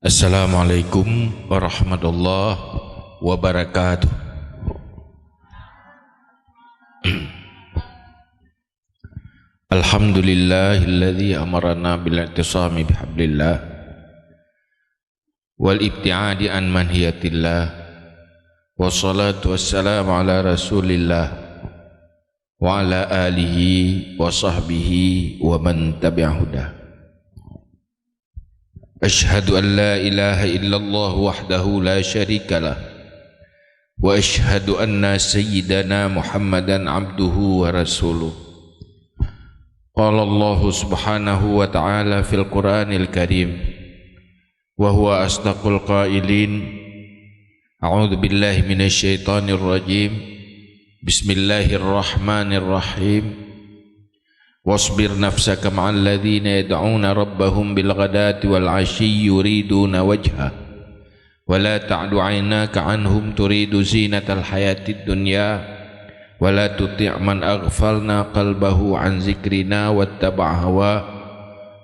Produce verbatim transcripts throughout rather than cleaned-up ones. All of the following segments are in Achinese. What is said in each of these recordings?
Assalamualaikum warahmatullahi wabarakatuh. Alhamdulillahilladzi amarana bil i'tisami bihablillah wal ibtiadi an manhiyatillah. Wassalatu wassalamu ala Rasulillah wa ala alihi wa sahbihi wa man tabi'a hudah. Asyhadu an la ilaha illallah wahdahu la syarikalah. Wa asyhadu anna sayyidana Muhammadan abduhu wa rasuluh. Qala Allahu subhanahu wa ta'ala fil Qur'anil Karim, wa huwa asdaqul qailin. A'udzu billahi minasy syaithanir rajim. Bismillahirrahmanirrahim. Wasbir nafsaka ma'al ladzina yad'una rabbahum bil ghadati wal 'ashyi yuriduna wajhah. Wa la ta'du 'ainaka 'anhum turidu zinatal hayatid dunya. Wa la tuti' man aghfalna qalbahu 'an dzikrina wattaba'a hawa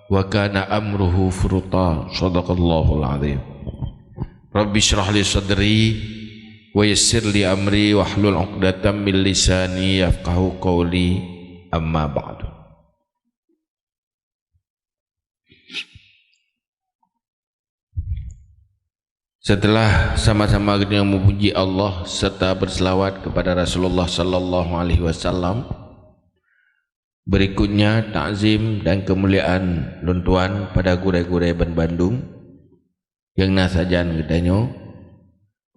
wa kana amruhu furuta. Shadaqallahul 'adzim. Rabbi shrah li sadri wa yassir li amri wahlul 'uqdatam min lisani yafqahu qawli. Amma ba'du. Setelah sama-sama geutanyoe memuji Allah serta berselawat kepada Rasulullah sallallahu alaihi wasallam, berikutnya takzim dan kemuliaan lôn tuan pada gurée-gurée banbandum nyang na sajan geutanyoe,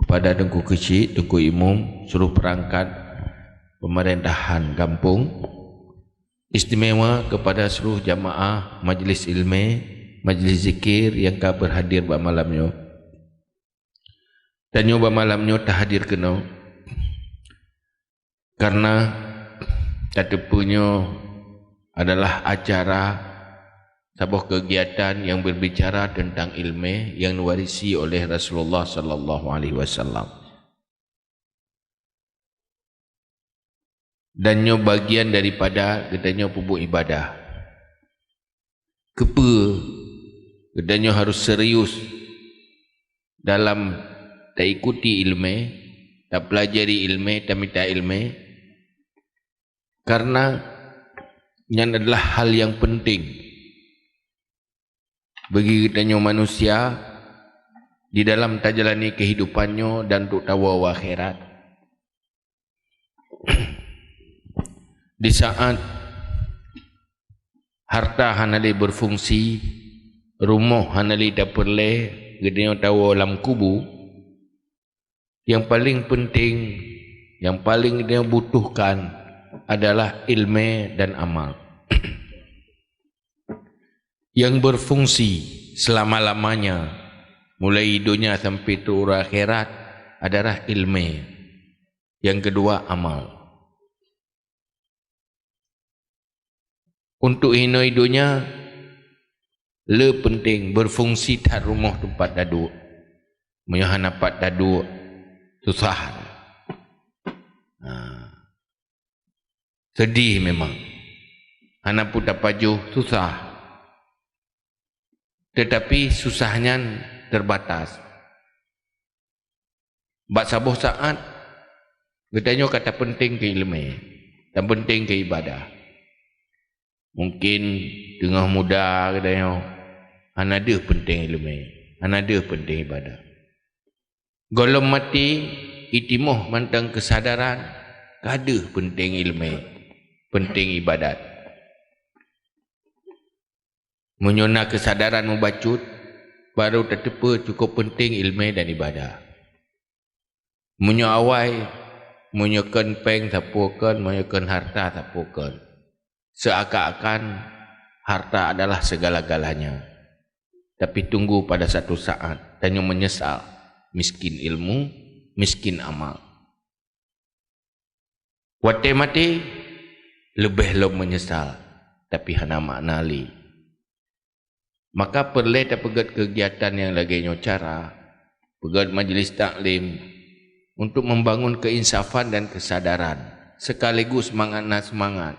kepada Teungku Keuchik, Teungku Imum, seluruh perangkat pemerintahan gampông, istimewa kepada seluruh jamaah majlis ilmé, majlis zikir nyang ka berhadir bak malam nyoe. Tanyoe bak malam nyoe tahadir keunoe karena tateupeue nyoe adalah acara saboh kegiatan yang berbicara tentang ilmé yang diwarisi oleh Rasulullah sallallahu alaihi wasallam. Dan nyoe bagian daripada geutanyoe peubuet ibadah. Keupeue geutanyoe harus serius dalam taikuti ilmé, tapelajari ilmé, tamita ilmé? Karena nyan adalah hal yang penting bagi geutanyoe manusia di dalam tajalani kehidupan nyoe dan untuk tawoe u akhirat. Di saat harta hana lé berfungsi, rumoh hana lé tapeureulée, geutanyoe tawoe lam kubu, yang paling penting, yang paling geutanyoe butuhkan adalah ilmé dan amal. Yang berfungsi selama-lamanya, mulai donya sampai trok u akhirat, adalah ilmé. Yang kedua, amal. Untuk hinoe donya, le penting berfungsi that rumoh teumpat taduek. Meunyoe hana pat taduek, susah. Nah, sedih memang. Hana peue tapajoh, susah. Tetapi susah nyan terbatas. Bak saboh saat, geutanyoe ka tapeunteng keu ileumé, tapeunteng keu ibadah. Mungkin teungoh muda geutanyoe hana deuh peunteng ileumé, hana deuh peunteng ibadah. Gohlom maté, jitimoh mantong keusadaran ka deuh peunteng ileumé, peunteng ibadat. Meunyoe na keusadaran mubacut, barô tateupeue cukôp peunteng ileumé dan ibadah. Meunyoe awai, meunyoe kon péng sapeue kon, meunyoe kon harta sapeue kon. Seakan-akan harta adalah segala-galanya. Tapi tunggu pada satu saat, tanyoe menyesal, miskin ilmu, miskin amal. Watée maté, leubeh lom meunyeusal, tapi hana makna lé. Maka peureulée tapeugét keugiatan nyang lagée nyoe cara, peugét majlis taklim, untuk membangun keinsafan dan keusadaran, sekaligus mangat na seumangat.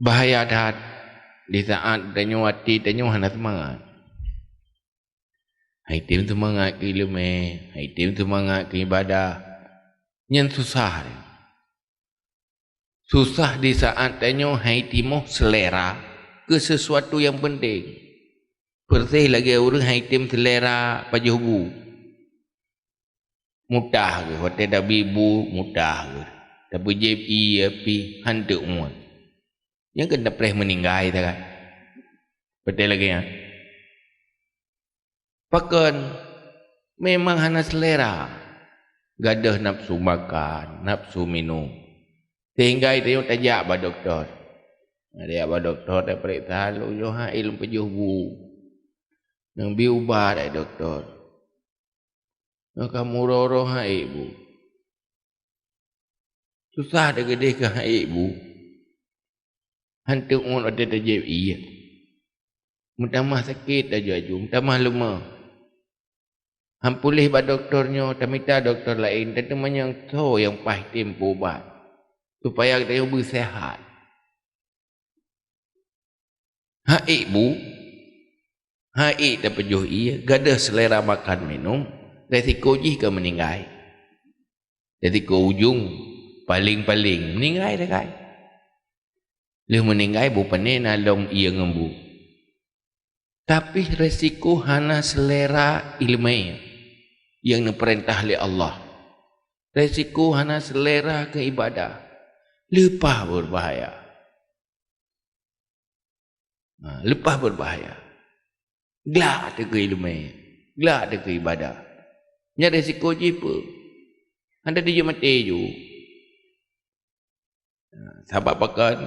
Bahaya that, di saat tanyoe até tanyoe hana seumangat. Hai tem seumangat keu ileumèe, hai tem seumangat keu ibadah. Nyan susah. Susah di saat tanyoe hai timoh seulera keu sesuatu nyang penting. Persis lagèe ureueng hai tem seulera pajoh bu. Mutah geuh, watèe tabi bu, mutah geuh. Tapeujieb ié pih, han teuk muet. Nyang keu tapreh meuninggai takai. Watèe lagèe nyan. Pakon? Memang hana seulera. Gadôh nafsu makan, nafsu minum. Sehingga tanyoe tajak bak dokto. Tajak bak dokto, tapeuriksa, lôn nyoe hai lôn pajoh bu. Neubi ubat, hai dokto. Nyoe ka meuroe-roe hai bu. Susah teuh keudéh keu hai bu. Han teuk muet watèe tajieb ié. Meutamah sakét laju-laju, meutamah leumah. Han puléh bak dokto nyoe, tamita dokto laén, tateumanyong soe nyang paih tem peuubat, supaya geutanyoe beuseuhat. Hai bu, hai tapajoh ié, gadôh seulera makan minum, resiko jih ka meuninggai. Resiko ujong, paleng-paleng, meuninggai takai. Lheueh meuninggai, bu pané na lom ié ngon bu. Tapi resiko hana seulera ileumèe nyang neupeurintah lé Allah. Resiko hana seulera keu ibadah. Leupah beubahaya. Ha, leupah beubahaya. Glak teuh keu ileumèe. Glak teuh keu ibadah. Nyan resiko jih peue? Hana dijeuet maté ju. Ha, sabab pakon?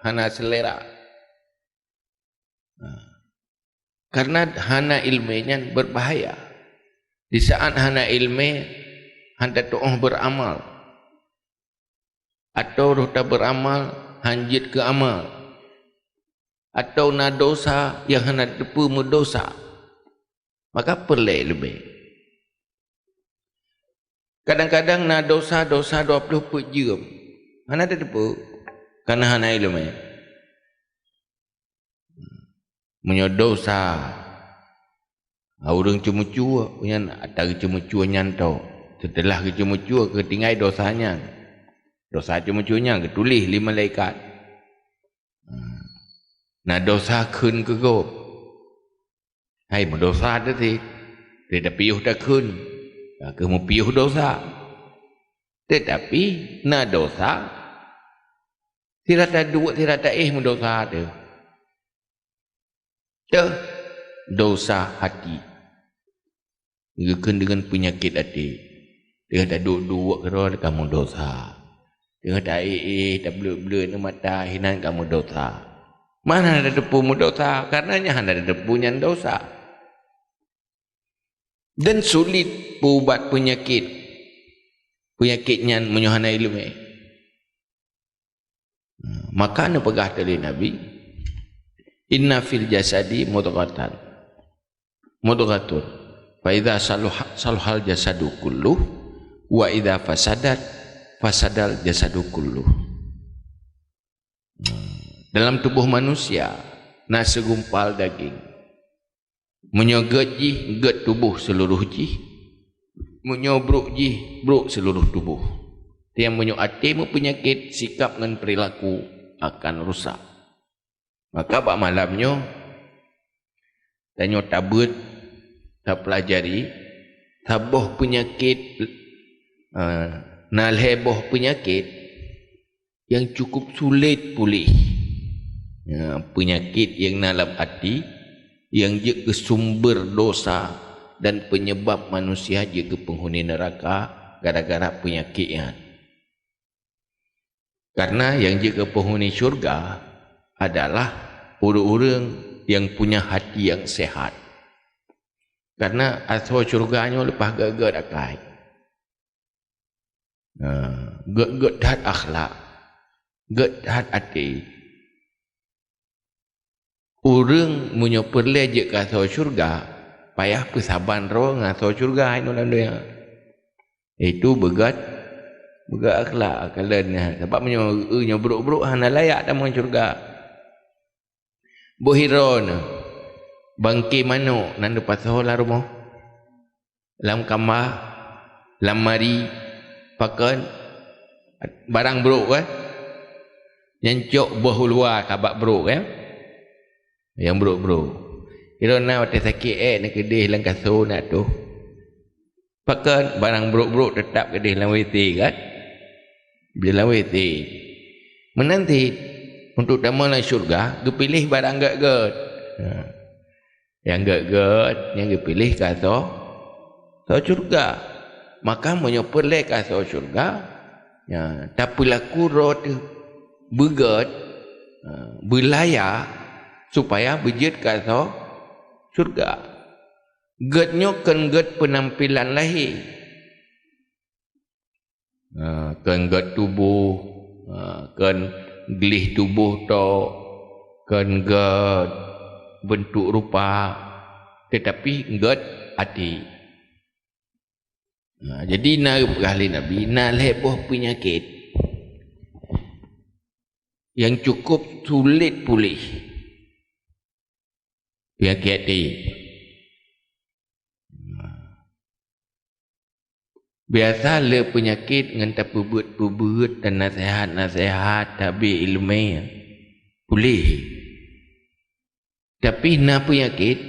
Hana seulera. Ha. Karena hana ileumèe nyan beubahaya. Di saat hana ileumèe, han tatu'oh beuramal. Atau roh tabeuramal, han jeuet keu amal. Atau na dosa nyang hana teupeu meudosa. Maka peureulèe ileumèe. Kadang-kadang na dosa-dosa dua ploh peuet jeuem. Hana teuteupeu, karena hana ileumèe. Meunyoe dosa, ha, ureueng ceumeucue, nyan ata geuceumeucue nyan tok. Seuteulah geuceumeucue, geutinggai dosa nyan. Dosa ceumeucue nyan geutuléh lé malaikat. Na dosa kheun keu gob. Hai meudosa teuh cit, teuh tapiôh takheun, ka kheueh meupiôh dosa. Teutapi na dosa, sira taduek, sira taéh meudosa teuh. Teuh dosa hati. Geukheun deungon peunyakét até. Teungoh taduek-duek keudroe ka meudosa. Teungoh taéh-éh, tableuet-bleuet ngon mata, hinan ka meudosa. Meunan hana tateupeue meudosa, karena nyan hana tateupeue nyan dosa. Dan sulit peuubat peunyakét. Peunyakét nyan meunyoe hana ileumèe. Maka neupeugah lé Nabi, "Inna fil jasadi mudghatan, mudghatun, fa idza saluha, saluhal jasadu kulluh, wa idza fasadat, fasadal jasadu kulluh." Dalam tuboh manusia na sigumpal daging. Meunyoe gét jih, gét tuboh seuluruh jih. Meunyoe brok jih, brok seuluruh tuboh. Tiang meunyoe até meupeunyakét, sikap ngon peurilaku akan rusak. Maka bak malam nyoe, tanyoe tabeuet, tapeulajari, saboh peunyakét, eh, na lhèe boh peunyakét nyang cukup sulet puléh. Ya, peunyakét nyang na lam até, nyang jeuet keu sumber dosa dan peunyebab manusia jeuet keu peunghuni neuraka gara-gara peunyakét nyan. Karena nyang jeuet keu peunghuni syurga adalah ureueng-ureueng nyang punya hati nyang sehat. Karena asoe syurga nyoe leupah gét-gét akai. Ha, gét-gét that akhlak, gét that até. Ureueng meunyoe peureulèe jeuet keu asoe syurga, payah peusaban droe ngon asoe syurga inoe lam donya. Itu beugét, beugét akhlak, kalon nyan. Sabab meunyoe, eh, nyoe brok-brok hana layak tamong syurga. Boh droeneuh, bangké manok nan neupasoe lam rumoh. lam kama, lam mari, pakon, barang brok kan? Nyan cok boh uluwa sabab brok kan? Nyang brok-brok. Kira na watèe sakét èk na keudeh lam kaso na tuh. Pakon barang brok-brok teutap keudeh lam W C kan? Di lam W C. Meunan cit, untuk tamong lam syurga, geupiléh barang gèt-gèt. Ha. Nyang gèt-gèt, nyang geupiléh kaso, kaso syurga. Maka meunyoe peureulèe kaso syurga, ya, tapeulaku droe teuh beugèt, ha, beulaya, supaya beujeuet kaso syurga. Gèt nyoe kon gèt peunampilan lahé. Ha, kon gèt tuboh, ha, kon gleh tuboh tok, kon gèt beuntuk rupa, teutapi gèt até. Ha, jadi na geupeugah lé Nabi, na lhèe boh peunyakét nyang cukôp sulet puléh. Peunyakét até. Biasa le peunyakét ngon tapeubuet-peubuet, tanaseuhat-naseuhat, tabi ileumèe, puléh. Tapi na peunyakét,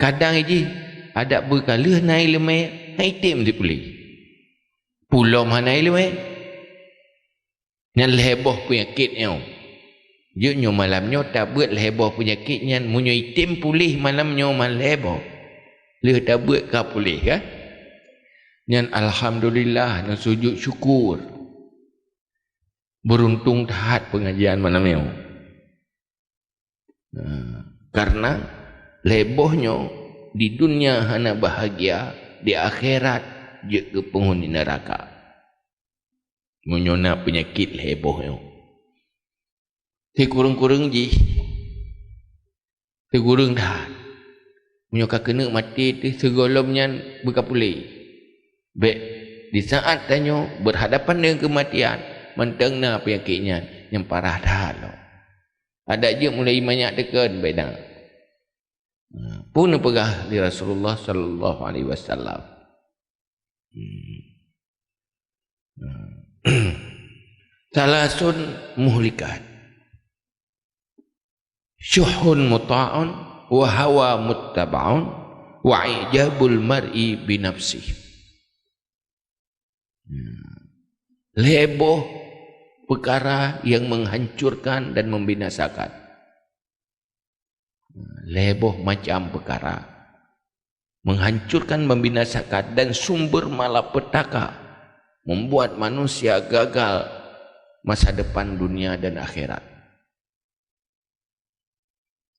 kadang jih adak beukaleuh na ileumèe, han item sipuléh. Pulom hana ileumèe. Nyan lhèe boh peunyakét nyoe. Jeuet nyoe malam nyoe tabeuet lhèe boh peunyakét nyan, meunyoe item puléh malam nyoe man lhèe boh. Lheueh tabeuet ka puléh, kan? Nyan alhamdulillah, nyan sujud syukur. Beuruntung that peungajian malam nyoe. Nah, karena lhèe boh nyoe di dunia hana bahagia, di akhirat jeuet keu peunghuni neuraka. Meunyoe na peunyakét lhèe boh nyoe. Sikureueng-kureueng jih, sikureueng that. Meunyoe ka keuneuk maté teuh sigohlom nyan beukapuléh. Bèk di saat tanyoe beurhadapan deungon keumatian, mantong na peunyakét nyan nyang parah that lom. Adak jeuet mulai manyak teukon beda. Peue neupeugah lé Rasulullah sallallahu alaihi wasallam. Salasun muhlikat. Syuhun muta'un wa hawa muttaba'un wa i'jabul mar'i binafsih. Lhèe boh peukara nyang menghancurkan dan membinasakan. Lhèe boh macam peukara menghancurkan, membinasakan, dan sumber malapetaka, membuat manusia gagal masa depan dunia dan akhirat.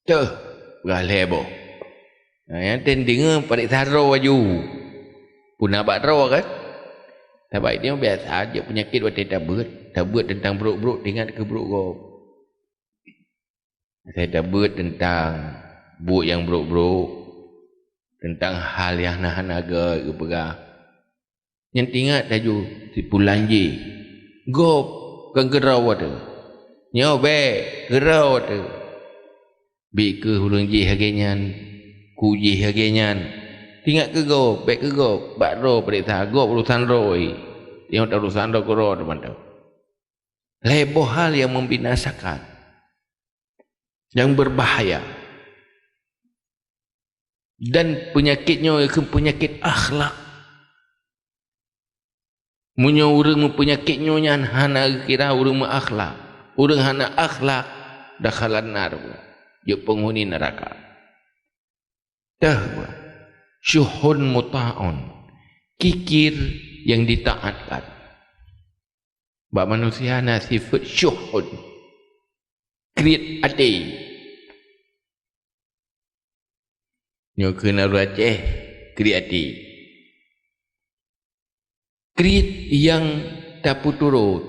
Teuh, peugah lhèe boh. Nah, nyang tem deungoe paréksa droe laju. Peue na bak droe kan? Sabab nyoe biasa jeuet peunyakét watèe tabeuet. Tabeuet teuntang brok-brok, teuingat keu brok gob. Watèe tabeuet teuntang buet nyang brok-brok, teuntang hal nyang hana gèt geupeugah. Nyan teuingat laju si pulan jih. Gob, kon keudroe teuh. Nyoe bèk, keudroe teuh. Bèk keuh ureueng jih lagèe nyan, ku jih lagèe nyan. Teuingat keu gob, bèk keu gob, bak droe paréksa, gob urosan droe. Nyoe urosan droe keudroe teuma teuh. Lhèe boh hal nyang membinasakan, nyang berbahaya. Dan peunyakét nyoe kheun peunyakét akhlak. Meunyoe ureueng meupeunyakét nyoe nyan hana geukira ureueng meuakhlak, ureueng hana akhlak, dakhalan nar, jeuet peunghuni neuraka. Teuh, syuhun muta'un, kikir nyang ditaatkan. Bak manusia na sifeuet syuhun, kriet até. Nyoe kheun ureueng Aceh, kriet até. Kriet nyang tapeuturot.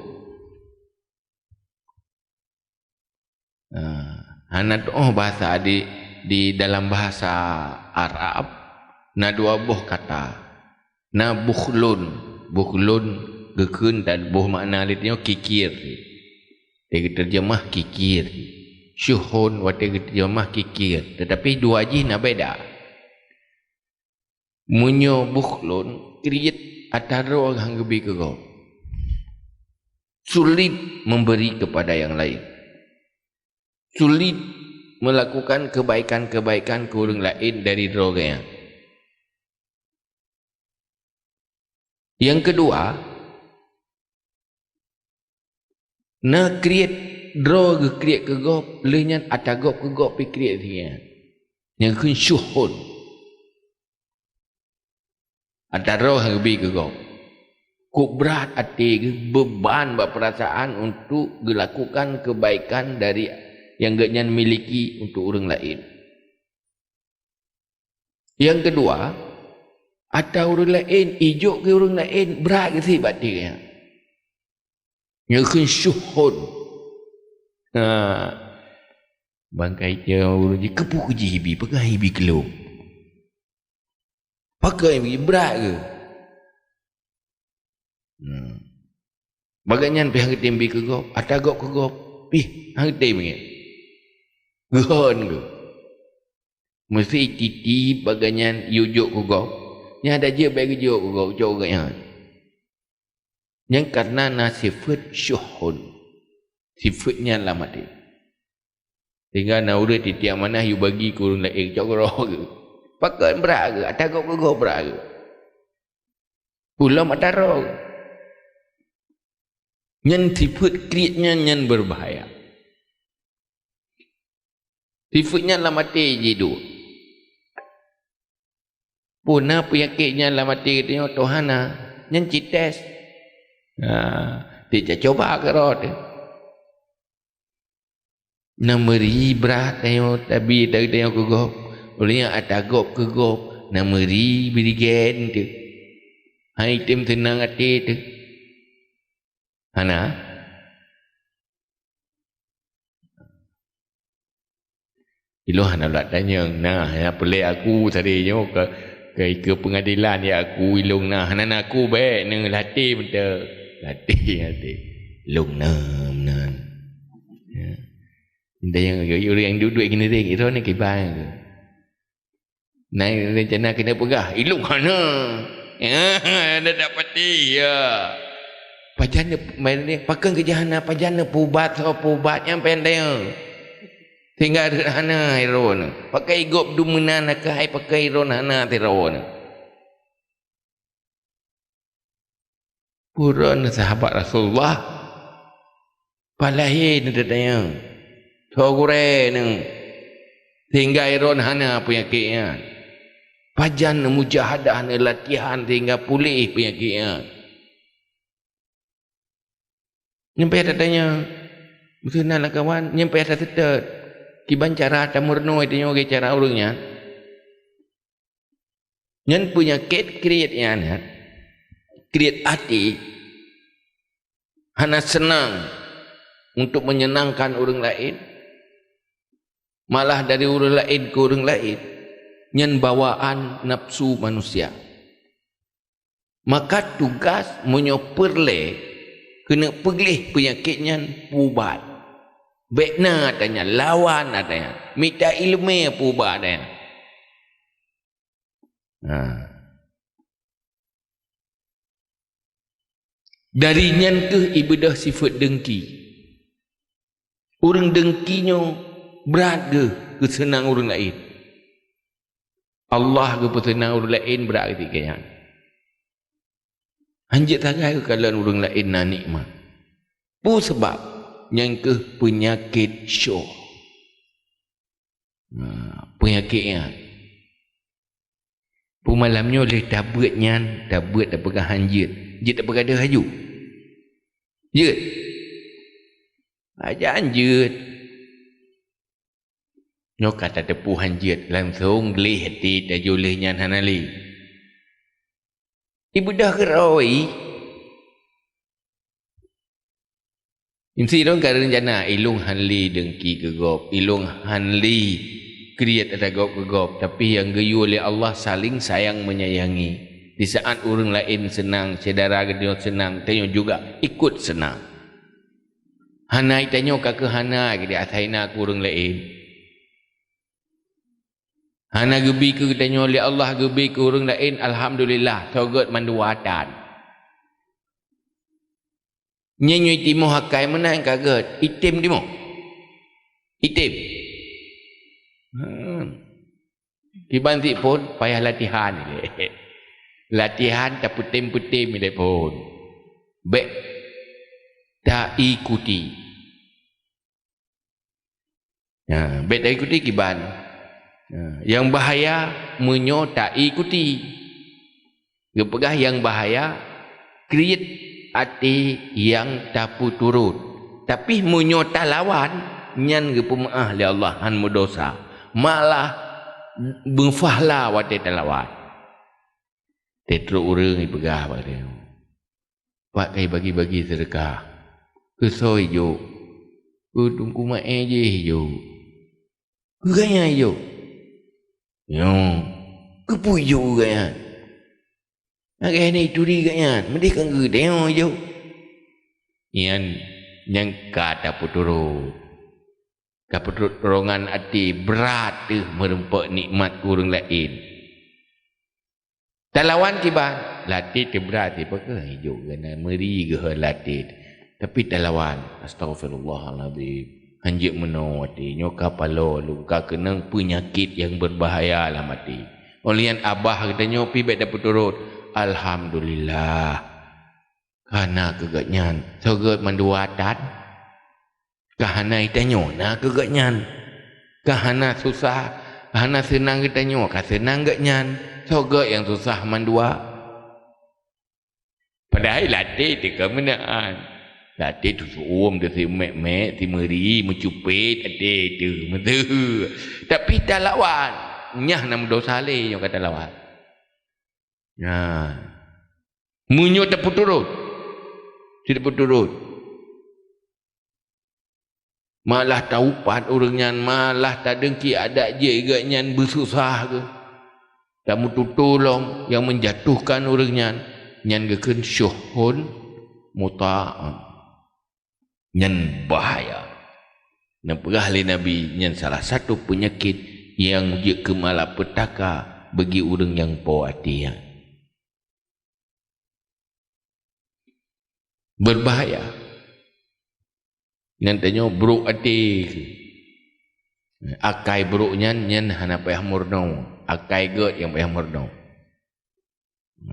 Nah, hana tu'oh bahasa di, di dalam bahasa Arab na dua boh kata. Na bukhlun, bukhlun geukheun dan boh makna lé nyoe kikir. Watèe geuteurjeumah kikir. Syuhun watèe geuteurjeumah kikir, teutapi dua jih na beda. Meunyoe bukhlon, kriet atra droe han geubi keu gob. Sulit memberi kepada yang lain. Sulit melakukan kebaikan-kebaikan keu ureuëng laén dari droe geuh nyan. Nyang keudua, na kriet droe geuh kriet keu gob, lheueh nyan atra gob keu gob pih kriet lagée nyan. Nyang kheun syuhun. Atra droe han geubi keu gob. Kok brat até geuh, beban bak peurasaan untuk geulakukan kebaikan dari nyang geuhnyan miliki untuk ureuëng laén. Nyang keudua, atra ureuëng laén, ijok keu ureuëng laén, brat geuh sit bak até geuhnyan. Nyang kheun syuhun. Ha. Bangkai jih ureuëng jih, keupeue keu jih ibi, peugah ibi keu lôn. Pakon ibi, brat geuh. Hmm. Bak geuhnyan pih han geutem bi keu gob, atra gob keu gob, pih han geutem nyan. Geuhon geuh. Meuseuti bak geuhnyan yue jok keu gob, nyang hana jeuet bék geujok keu gob, jok keu geuhnyan. Nyan kareuna na sifeuet syuhun. Sifeuet nyan lam até. Sehingga na ureuëng titiak manah yue bagi keu ureuëng laén, cok keu droe geuh. Pakon brat geuh, atra gob keu gob brat geuh. Ulôn atra droe. Nyan sifeuet kriet nyan, nyan beubahaya. Sifeuet nyan lam até jiduek. Peue na peunyakét nyan lam até geutanyoe, Tuhan na, nyan cit tes. Ha, cit cuba keudroe teuh. Na meuri brat tanyoe, tabi tanyoe keu gob, ulée nyan atra gob keu gob, na meuri birigen teuh. Hai tem seunang até teuh. Hana? Ilôn hana lôn tanyong, na, hana peulée aku tadi nyoe ke, ke, ke pengadilan ya aku ilôn na, hana na aku bék neulatih mantong. Latih, latih. Ilôn na, meunan. Ya. Inda yang, yang, yang duduk gini deh, itu ni kibai. Na rencana keuneuk peugah, ilôn hana. Ya, anda tak pati, ya. Pajan ne, mai ni, pakon keu jih hana, pajan ne peubat, so peubat nyang pendek. Sehingga rhot hana iron. Pakai gob dumeunan ka hai pakai iron hana tiron. Pue droeneuh sahabat Rasulullah, palahé neuteutanyong, soe gurée neuh, sehingga iron hana peunyakét nyan. Pajan neumujahadah, neulatihan sehingga puléh peunyakét nyan. Nyan payah tatanyong, meuseunan lam kawan, nyan payah taseutôt. Kiban cara tameurunoe tanyoe lagée cara ureuëng nyan. Nyan peunyakét kriet nyan, ya. Kriet até hana seunang untuk menyenangkan ureuëng laén, malah dari ureuëng laén keu ureuëng laén, nyan bawaan nafsu manusia. Maka tugas meunyoe peureulée keuneuk peugleh peunyakét nyan, peuubat. Bék na atra nyan, lawan atra nyan, mita iéleumé peuubat atra nyan. Nah. Dari nyan kheueh ibeudôh sifeuet deungki. Ureuëng deungki nyoe brat geuh keu seunang ureuëng laén. Allah geupeuseunang ureuëng laén brat geuh keu nyan. Hanjeuet sagai geukalon ureuëng laén na nikmat. Peue sabab? Nyan kheueh peunyakét syuh. Nah, peunyakét nyan. Peumalam nyoe lheueh tabeuet nyan, tabeuet tapeugah hanjeuet. Jeuet tapeugah deuh laju. Jeuet. Aja hanjeuet. Nyoe ka tateupeue hanjeuet, langsong gleh até tajak lheueh nyan hana lé. Ibeudôh keurôi. Insi ilôn ka reuncana, ilôn han lé deungki keu gob, ilôn han lé kriet atra gob keu gob, tapi nyang geuyue lé Allah saling sayang menyayangi. Di saat ureuëng laén seunang, syedara geutanyoe seunang, tanyoe juga ikut seunang. Hana tanyoe ka keuh hana, jadi asai na keu ureuëng laén. Hana geubi keu geutanyoe lé Allah, geubi keu ureuëng laén, alhamdulillah, soe gét mandua tan. Nyan nyoe timoh akai meunan ka gét, item timoh. Item. Hmm. Kiban sik phon payah latihan. Latihan tapeutem-peutem ilée phon. Bék ta ikuti. Ha, bék ta ikuti kiban. Ha, nyang bahaya meunyoe ta ikuti. Geupeugah nyang bahaya, kriet até nyang tapeuturot. Tapi meunyoe talawan, nyan geupeumeuáh lé Allah, han meudosa. Malah beufahla watée talawan. Teutrok ureuëng ipeugah bak geutanyoe, "Pak, kai bagi-bagi seudeukah." "Keu soe ijok?" "Keu Teungku Maé jih ijok." "Keu gobnyan ijok?" "Nyoe." "Keupeue ijok keu gobnyan?" "Lagée nyan ituri gobnyan, meudeh ka geudeungoe ijok." Nyan nyang ka tapeuturot. Tapeuturot dorongan até, brat teuh meurumpok nikmat keu ureuëng laén. Talawan kiban, latét teubrat, sipakat ijok geuh na meuri geuh latét. Tapi talawan, "Astaghfirullahalazim. Hanjeuet meunoe watée nyoe, ka paloe lôn, ka keunong peunyakét nyang beubahaya lam até." Óh lheueh nyan abah geutanyoe pih bék tapeuturot. Alhamdulillah. Ka na keu gobnyan, soe gét mandua tan. Ka hana geutanyoe na keu gobnyan. Ka hana susah, hana seunang geutanyoe, ka seunang gobnyan. Soe gét nyang susah mandua. Padahai latét teuka meunan. Latét teusu'uem, teusimek-mek, simeuri, meucupet, até teuh, meuteue. Tapi talawan, nyan na meudosa lé nyoe ka talawan. Nah, meunyoe tapeuturot, tapeuturot. Malah taupat ureuëng nyan, malah tadeungki adat jih gobnyan beususah geuh. Tameututoe lom nyang meujatuhkan ureuëng nyan, nyan geukheun syuhun muta'un. Nyan bahaya. Neupeugah lé Nabi, nyan salah satu peunyakét nyang jeuet keu malapetaka bagi ureuëng nyang po até nyan. Berbahaya. Nyan tanyoe brok até. Akai brok nyan, nyan hana payah meurunoe. Akai gét nyang payah meurunoe.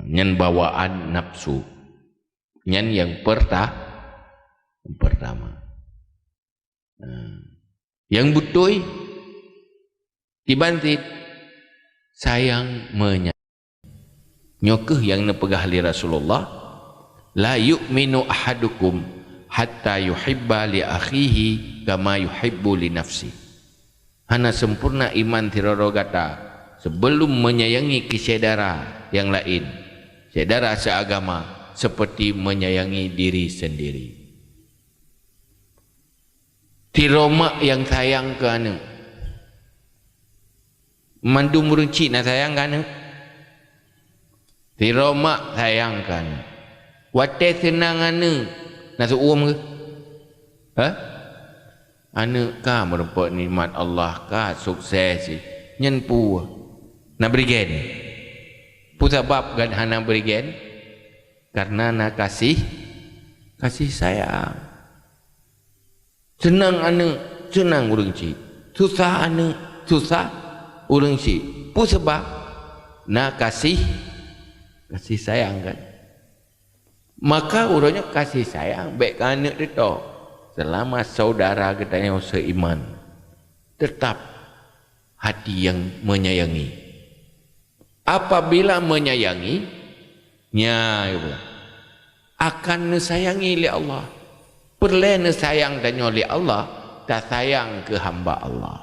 Nyan bawaan nafsu. Nyan nyang perta-, pertama. Nah, nyang beutôi, kiban cit sayang meunya-, nyoe kheueh nyang neupeugah lé Rasulullah, "La yu'minu ahadukum hatta yuhibba li akhihi kama yuhibbu li nafsi." Hana sempurna iman sidroe-droe gata sebelum menyayangi keu syedara nyang laén, syedara seagama, seperti menyayangi diri sendiri. Sidroe mak nyang sayang keu aneuëk. Mandum ureuëng chik na sayang keu aneuëk. Sidroe mak sayang keu aneuëk. Watée seunang aneuëk, na seu-uem keuh? Hah? Aneuëk ka meurumpok nikmat Allah, ka sukses jih. Nyan peue? Na bri gen. Peue sabab gét hana bri gen? Karena na kasih, kasih sayang. Seunang aneuëk, seunang ureuëng chik. Susah aneuëk, susah ureuëng chik. Peue sabab? Na kasih, kasih sayang kan? Maka uroe nyoe kasih sayang bék keu aneuëk teutok. Selama saudara geutanyoe seiman, tetap hati nyang menyayangi. Apabila menyayangi, nya, akan neusayangi lé Allah. Peureulée neusayang tanyoe lé Allah, tasayang keu hamba Allah.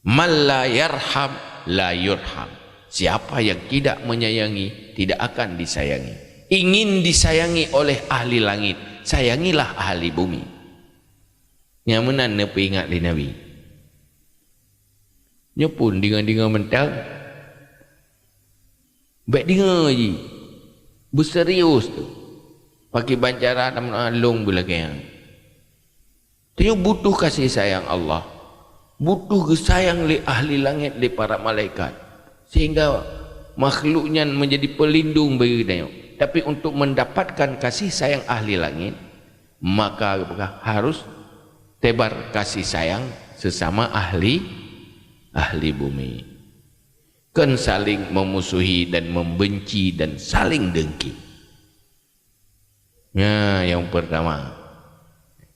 "Man la yarham, la yurham." Siapa yang tidak menyayangi, tidak akan disayangi. Ingin disayangi oleh ahli langit, sayangilah ahli bumi. Nyang meunan neupeuingat lé Nabi. Nyoe phon deungoe-deungoe mantong. Bék deungoe jih. Beuserius tu. Pakriban cara tameu'ah lôn beulagée nyan. Tanyoe butuh kasih sayang Allah. Butuh geusayang lé ahli langét, lé para malaikat, sehingga makhluk nyan menjadi pelindung bagi geutanyoe. Tapi untuk mendapatkan kasih sayang ahli langit, maka harus tebar kasih sayang sesama ahli, ahli bumi. Kon saling memusuhi dan membenci dan saling dengki. Nyan nyang pertama.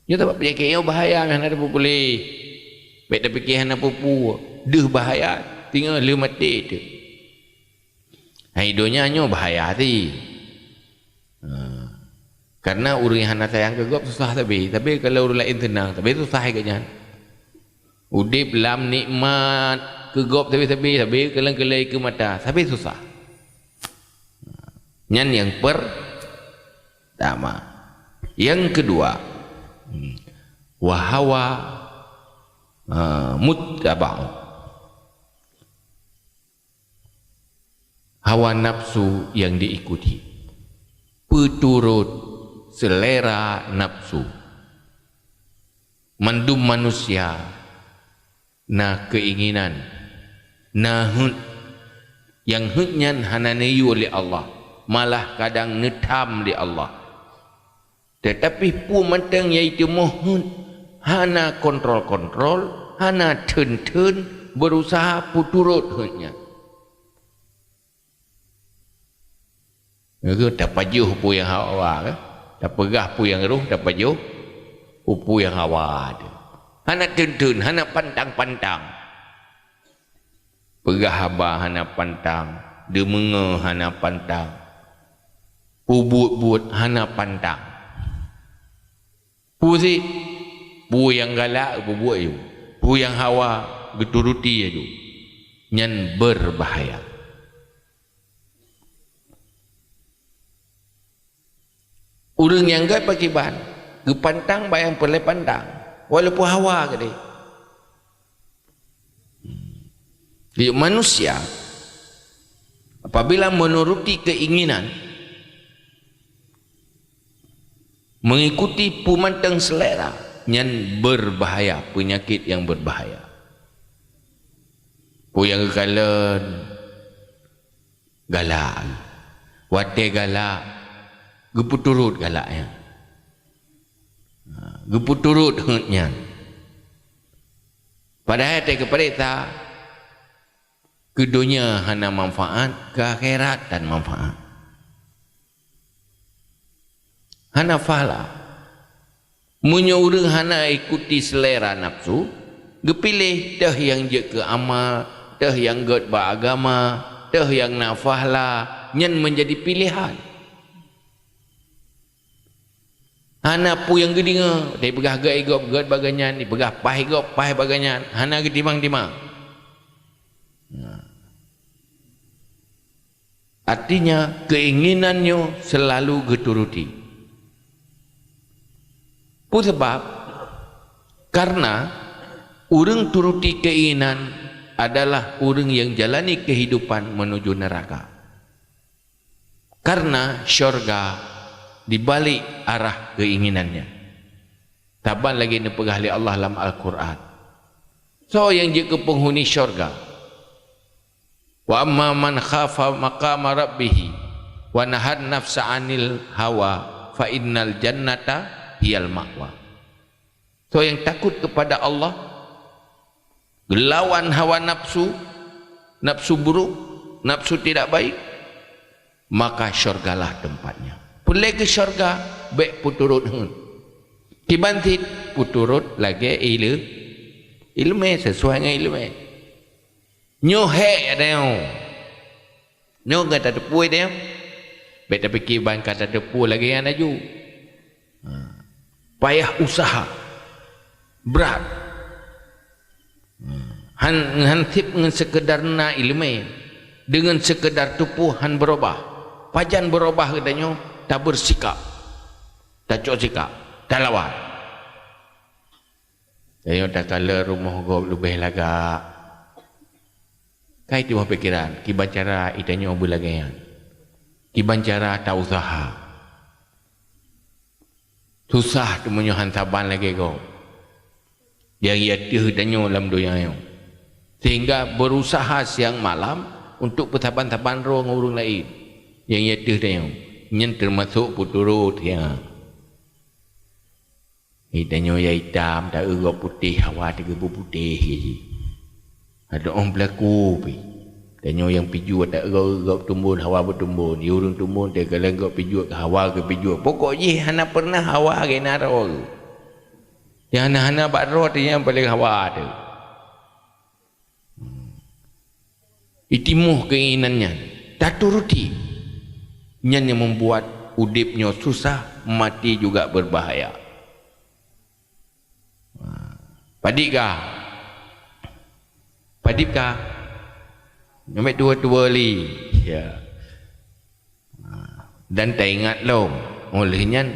Nyoe sabab penyakit nyoe bahaya, hana tapeupuléh. Bèk tapikir hana peue-peue. Deuh bahaya, teungoh lheueh maté teuh. Hai, donya nyoe bahaya teuh. Ha. Karena ureueng hana sayang keu gob susah sabe, tapi kalau ureueng laén seunang, sabe susah geuh nyan. Udép lam nikmat keu gob sabe-sabe, sabe kalon keulai keu mata, sabe susah. Nyan nyang pertama. Nyang keudua, hmm, wa hawa, ha, muttaba'un. Hawa nafsu yang diikuti, peuturot selera nafsu. Mandum manusia na keinginan, na heuet. Nyang heuet nyan hana neuyue lé Allah, malah kadang neutham lé Allah. Tetapi peue mantong nyang jiteumoh heuet, hana kontrol-kontrol, hana theun-theun berusaha peuturot heuet nyan. Nyoe tapajoh peue nyang hawa, kan? Tapeugah peue nyang roh, tapajoh peue nyang hawa teuh. Hana theun-theun, hana pantang-pantang. Peugah haba hana pantang, deumeungoe hana pantang, peubuet-buet hana pantang. Peue sit? Peue nyang galak geubuet aju, peue nyang hawa geuturuti aju. Nyan berbahaya. Ureueng nyang gét pakriban, geupantang bak nyang peureulée pantang, walaupun hawa keudeh. Jadi manusia apabila menuruti keinginan, mengikuti peue mantong selera, nyan berbahaya, penyakit yang berbahaya. Peue nyang geukalon galak. Watée galak, geupeuturot galak nyan. Ha, geupeuturot heuet nyan. Padahai watée geupareksa, keu donya hana manfaat, keu akhirat tan manfaat. Hana fahla. Meunyoe ureueng hana ikuti selera nafsu, geupiléh teuh nyang jeuet keu amal, teuh nyang gét bak agama, teuh nyang na fahla, nyan meunjadi piléhan. Hana peue nyang geudeungoe, dipeugah gét gob, gét bak gobnyan, dipeugah paih gob, paih bak gobnyan, hana geutimang-timang. Nah. Artinya, keinginan nyoe selalu geuturuti. Peue sabab? Karena ureueng turuti keinginan adalah ureueng nyang jalani kehidupan menuju neraka. Karena syurga di balik arah keinginannya. Saban lagée neupeugah lé Allah lam Al-Qur'an. Soe nyang jeuet keu peunghuni syurga? "Wa amma man khafa maqama rabbih wa nahan nafsa 'anil hawa fa innal jannata hiyal ma'wa." Soe nyang takut kepada Allah, geulawan hawa nafsu, nafsu buruk, nafsu tidak baik, maka syurgalah tempatnya. Peureulée keu syurga, bék peuturot heuet. Kiban cit peuturot lagée ileu-, ileumé, sesuai ngon ileumé. Nyoe hék tanyoe. Nyoe ka tateupeue tanyoe. Bék tapike ban ka tateupeue lagée nyan laju. Ha. Payah useuha. Brat. Ha. Han, han sép ngon seukeudar na ileumé. Deungon seukeudar tupeue han beurubah. Pajan beurubah geutanyoe, tabeursikap. Tacok sikap. Talawan. Tanyoe takalon rumoh gob leubeh lagak. Kai teuma pikiran, kiban cara itanyoe beulagée nyan. Kiban cara tauseuha. Susah teuma nyoe han saban lagée gob. Nyang ya teuh tanyoe lam donya nyoe. Sehingga berusaha siang malam untuk peusaban-saban droe ngon ureuëng laén. Nyang ya teuh tanyoe. Nyan teumasok peuturot ya. Di tanyoe ya itam, ta-eu gob putéh, hawa teugeubeuputéh jih. Adoe beulaku pih. Tanyoe nyang pijuet, ta-eu gob tumbon, hawa beutumbon. Di ureuëng tumbon, teukalon gob pijuet, hawa geupijuet. Pokok jih hana pernah hawa geuh na droe. Nyang hana-hana bak droe teuh nyang paleng hawa teuh. Itimoh keinginan nyan, taturuti. Nyan yang membuat udeb nyoe susah, mati juga berbahaya. Ha. Padit kah? Padit kah? Nyoe tua-tua li. Ya. Dan taingat lom, óh lheueh nyan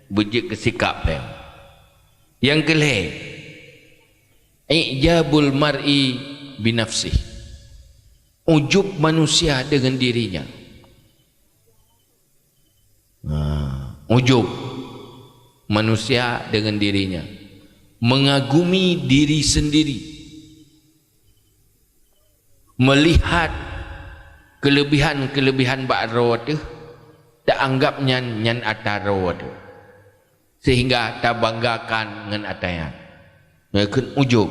beujeuet keu sikap lom. Nyang keu lhée, i'jabul mar'i binafsih. Ujub manusia dengan dirinya. Nah, ujub manusia dengan dirinya. Mengagumi diri sendiri. Meulihat keulebihan-keulebihan bak droe teuh, taanggab nyan, nyan atra droe teuh, sehingga tabanggakan ngon atra nyan. Nyan kheun ujub.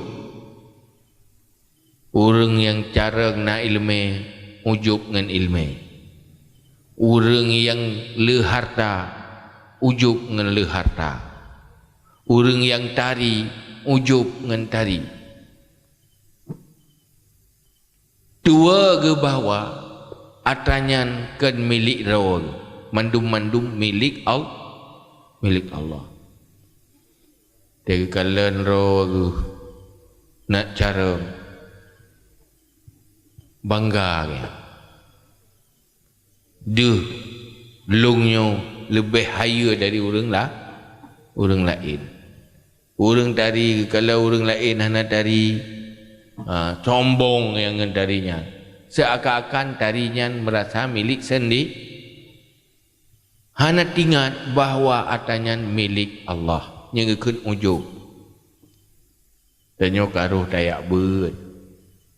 Ureuëng nyang carông na iéleumé, ujub ngon iéleumé. Ureuëng nyang le harta, ujub ngon le harta. Ureuëng nyang tari, ujub ngon tari. Tuwoe geuh bahwa atra nyan kon milék droe geuh, mandum-mandum milék Al-, milék Allah. Teukalon droe geuh na carông, bangga geuh. Deuh, lôn nyoe leubeh hayeue dari ureuëng la-, ureuëng laén. Ureuëng tari, kalau ureuëng laén hana tari, ha, sombong nyang ngon tari nyan. Seakan-akan tari nyan meurasa milék sendi-, hana teuingat bahwa atra nyan milék Allah. Nyang geukheun ujub. Tanyoe ka rôh tajak beuet,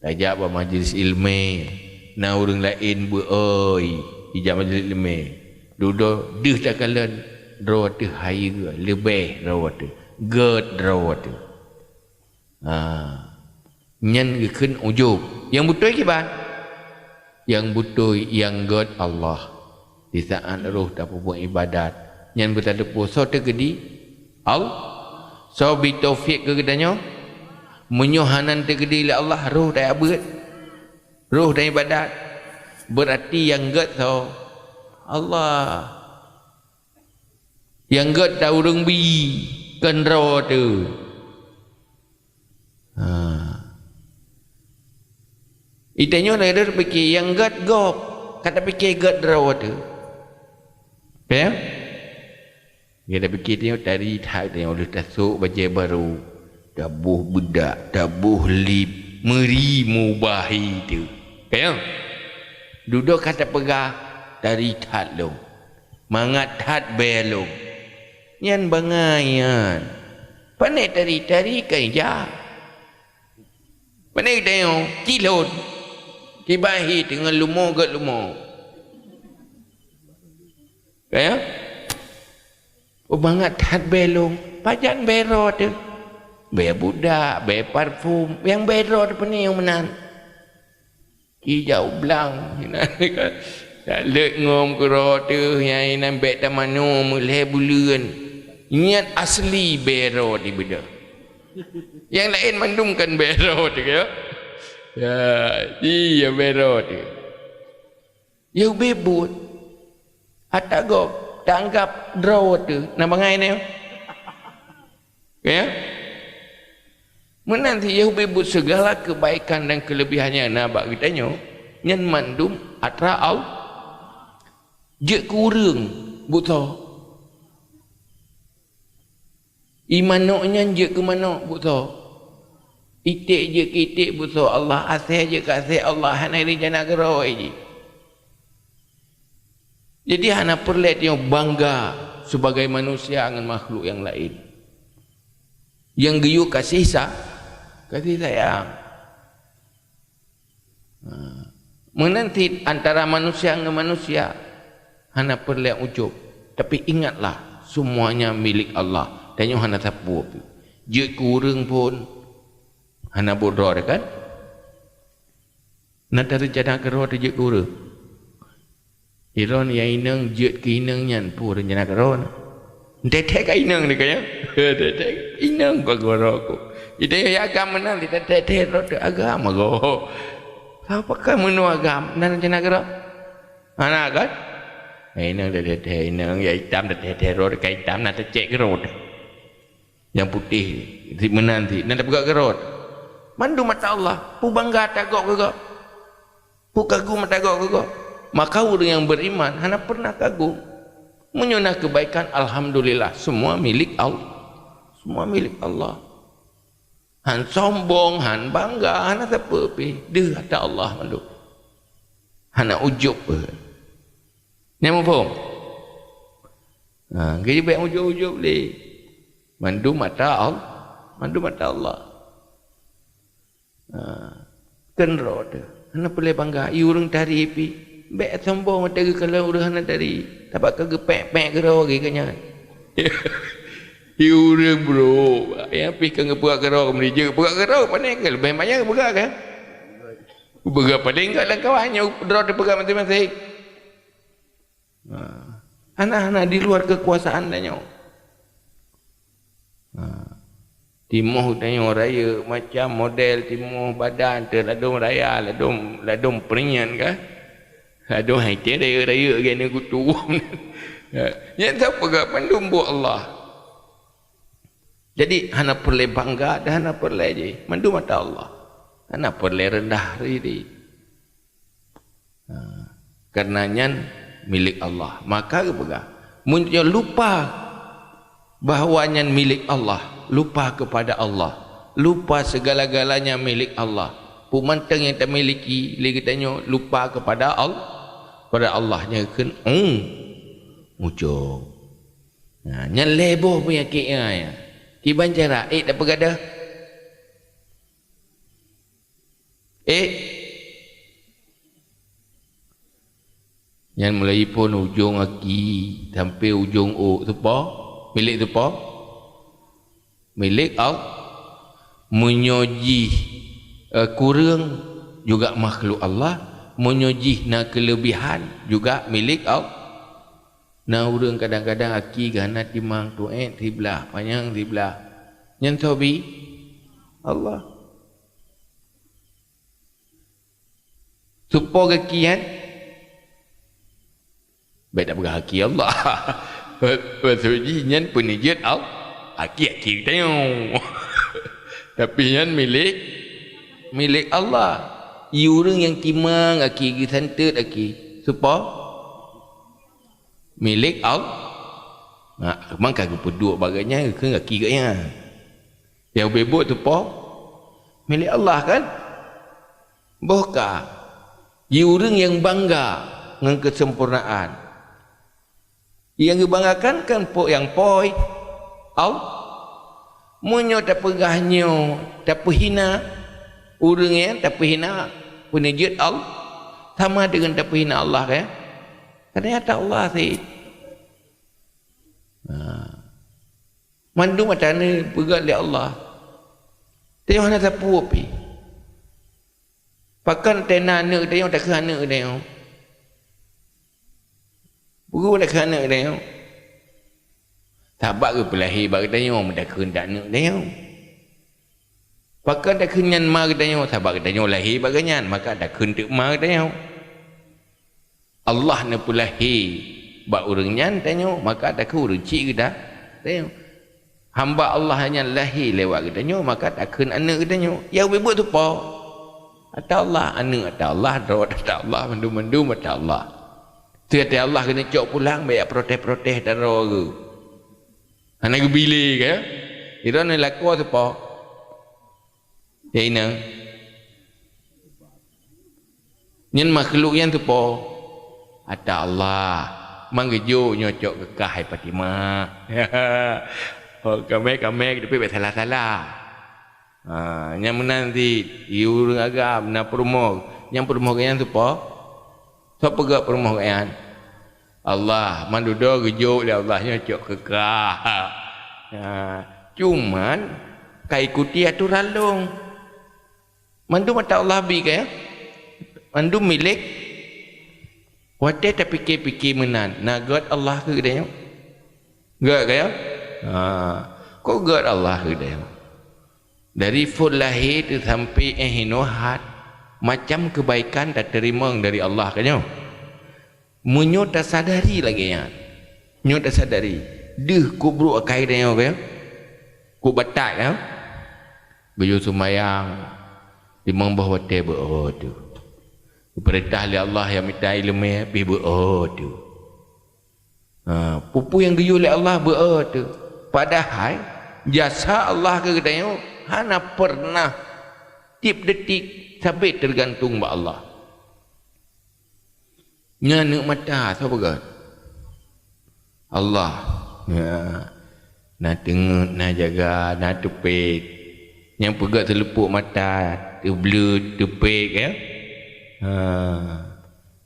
tajak bak majlis iéleumé, na ureuëng laén beu-oi ijak majlis iéleumé. Dudoe deuh takalon, droe teuh hayeue leubeh droe teuh, gét droe teuh. Ha. Nyan geukheun ujub. Nyang beutôi kiban? Nyang beutôi nyang gét Allah. Di saat rôh tapeubuet iébadat, nyan beuteupeue soe teukeudi? Al-, soe bi taufik keu geutanyoe? Meunyoe hana teukeudi lé Allah, rôh tajak beuet, rôh tajak iébadat, beurati nyang gét soe? Allah. Nyang gét atra ureuëng bi, kon droe teuh. Ha. Geutanyoe lagée deuh pike nyang gét gob, ka tapike gét droe teuh. Paham? Geutanyoe pike tanyoe tari that, tanyoe lheueh tasôk bajée barô, taboh beudak, taboh lip, meuri mubahi teuh. Paham? Dudoe ka tapeugah tari that lom. Mangat that bée lom. Nyan bangai nyan. Pané tari-tari ka ija. Pané geutanyoe cilon. Kiban hi teungoh lumo gét lumo. Kaya? Oh, mangat that bée lom. Pajan bée droe teuh? Bée budak, bée parfum. Nyang bée droe teuh pané nyang meunan? Kijau blang, inan kan. Dak leuet ngom keudroe teuh, nyang inan bék tamanoe meulhée buleuen. Nyan asli bée droe teuh beudôh. Nyang laén mandum kon bée droe teuh, ya. Ya, iya bée droe teuh. Ya ubé buet. Ata gob, taanggab droe teuh, na bangai nyoe. Ya? Meunan cit Yahudi buet segala kebaikan dan kelebihan nyang na bak geutanyoe, nyan mandum atra Allah. Jeuet keu ureuëng buet soe? Ié manök nyan jeuet keu manök buet soe? Iték jeuet keu iték buet soe? Allah. Asée jeuet keu asée? Allah. Hana rencana keudroe jih. Jadi hana peureulée tanyoe bangga sibagai manusia ngon makhluk nyang laén. Nyang geuyue kasih sa-, kasih sayang. Ha. Meunan cit antara manusia ngon manusia, hana peureulée ujub. Tapi ingatlah, semuanya milik Allah. Tanyoe hana sapeue pih. Jeuet keu ureuëng pun hana buet droe, kan? Na tareuncana keudroe teuh jeuet keu ureuëng. Droeneuh nyang inong jeuet keu inong nyan peue reuncana keudroe. Teuntèe ka inong nyoe ka nyan. Teuntèe inong ka keudroe ku. Jadi ya agam meunan, teuntèe droe teuh agam goe. Sapa ka meunoe agam, na reuncana keudroe? Hana kan? Inong teuntèe inong, ya itam teuntèe droe ka itam, na teucék keudroe. Nyang putéh, si meunan si, na tapeugah keudroe. Mandum ata Allah, peue bangga tagok keu gob. Peue kagum tagok keu gob. Maka ureuëng nyang beriman hana pernah kagum. Meunyoe na keubaikan, alhamdulillah, semua milik Allah. Semua milik Allah. Han sombong, han bangga, hana sapeue pih. Deuh ata Allah mandum. Hana ujub pih. Nyan muphom? Ha, geujibék ujub-ujub lé. Mandum ata Allah, mandum ata Allah. Ha, keudroe teuh. Hana peureulée bangga, i ureuëng tari pih. Bék sombong watée geukalon ureuëng hana tari. Sabab ka geupék-pék keudroe geuh nyan. I ureuëng bro, nyang pih ka geupeugah keudroe, meunijeuet geupeugah keudroe, pane ka leubeh banyak geupeugah kan? Geupeugah paléng gak lam kawan nyoe droe teupeugah maséng-maséng. Ha. Hana-hana di luar kekuasaan tanyoe. Ha. Timoh tanyoe rayeuk macam model timoh badan teuh ladôm raya, ladôm, ladôm peurinyan ka. Ladôm hai teuh rayeuk-rayeuk geuh nyan kutu. Ha. Nyan sapeue gak mandum buet Allah. Jadi hana peureulée bangga dan hana peureulée jih. Mandum ata Allah. Hana peureulée rendah diri. Ha, kareuna nyan milék Allah. Maka geupeugah, meunyoe lupa bahwa nyan milék Allah, lupa kepada Allah, lupa segala-galanya milék Allah, peue mantong nyang tamiliki lé geutanyoe lupa kepada Al-, pada Allah, nyan kheun, "Oh, mujông." Ha, nyan lhée boh peunyakét nyan. Kiban cara, ék tapeugadôh. Eh, nyan mulai phon ujông aki sampai ujông ôk, teupo? Milék teupo? Milék Allah. Meunyoe jih, eh, kureueng, juga makhluk Allah. Meunyoe jih na keuleubihan, juga milék Allah. Na ureuëng kadang-kadang aki geuh hana timang, tuét siblah, panyang siblah. Nyan soe bi? Allah. Teupo gaki nyan? Bék tapeugah aki Allah. Maksud jih nyan peuneujeuet Allah. Aki-aki geutanyoe. Tapi nyan milék, milék Allah. I ureuëng nyang timang aki, geusantet aki. Teupo? Milék Allah. Ha, maka geupeuduek bak geuhnyan, geukheun gaki geuhnyan. Nyang ubé buet teupo? Milék Allah kan? Boh ka. Di ureuëng nyang bangga ngon keuseumpurnaan. Nyang geubanggakan kan po nyang poi. Allah. Meunyoe tapeugah nyoe, tapeuhina ureuëng nyan, tapeuhina peuneujeuet Allah, sama deungon tapeuhina Allah, kan? Karena ata Allah sit. Ha. Mandum ata neupeugah lé Allah. Tanyoe hana sapeue pih. Pakon teuh na aneuëk tanyoe, takheun aneuëk tanyoe. Peue takheun aneuëk tanyoe? Sabab geupeulahé bak geutanyoe, meutakheun aneuëk tanyoe. Pakon takheun nyan ma geutanyoe? Sabab geutanyoe lahé bak geuhnyan, maka takheun teuk ma geutanyoe. Allah neupeulahé bak ureuëng nyan tanyoe, maka takheun ureuëng chik geuda-, tanyoe. Hamba Allah nyan lahé lewat geutanyoe, maka takheun aneuëk geutanyoe. Nyang ubé buet teupo? Ata Allah, aneuëk ata Allah, droe ata Allah, mandum-mandum ata Allah. Teuh ata Allah keuneuk cok pulang, bék protes-protes ata droe geuh. Hana geubi lé ka? Droeneuh lakoe teupo? Ya inong. Nyan makhluk nyan teupo? Ata Allah. Mang geujok nyoe cok keu kah hai Fatimah. Oh, kamé-kamé tapi bèk salah-salah. Ha, nyang meunan cit, i ureueng agam na peurumoh, nyang peurumoh geuh nyan soe po? Soe peugah peurumoh geuh nyan? Allah, man dudoe geujok lé Allah nyoe cok keu kah. Ha, cuman ka ikuti atoran lôn. Mandum ata Allah bi kah nyoe? Mandum milék? Watèe tapike-pike meunan, na gèt Allah keu geutanyoe? Gèt kah nyoe? Ha, kok gèt Allah keu geutanyoe? Dari phôn lahé teuh sampai 'oh inoe hat, macam keubaikan tateurimong dari Allah kah nyoe. Meunyoe tasadari lagèe nyan, nyoe tasadari, deuh kok brôk akai geutanyoe kah nyoe? Kok batat kah nyoe? Geuyue seumayang limong boh watèe beu-o teuh. Geupeurintah lé Allah nyang mita ileumèe pih beu-o teuh. Ha, peue-peue nyang geuyue lé Allah beu-o teuh. Padahai jasa Allah keu geutanyoe hana peureunah tiep detik sabe teugantung bak Allah. Nyan aneuk mata, soe peugah? Allah. Ya. Na teungeut, na jaga, na teupet. Nyang peugah teuleupok mata, teubleuet, teupet, ya. Ha.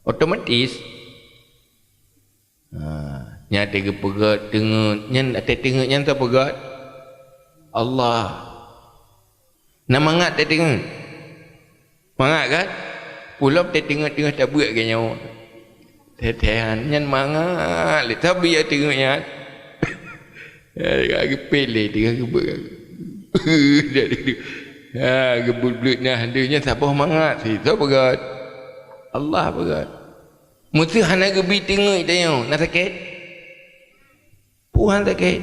Otomatis. Ha. Nyan teupeugah teungeut, nyan até teungeut nyan soe peugah? Allah. Na mangat teuteungeut? Mangat kan? Pulom teuteungeut-teungeut tabeuet keu nyoe. Teuteungeut nyan mangat lé, tapi ya teungeut nyan. Ya, geupilih dengan geubeuet. Ha, geubeuet-beuet nah, dia nyan saboh mangat sih. Soe peugah? Allah peugah. Meuseuh hana geubi teungeut tanyoe, na sakét? Peue han sakét?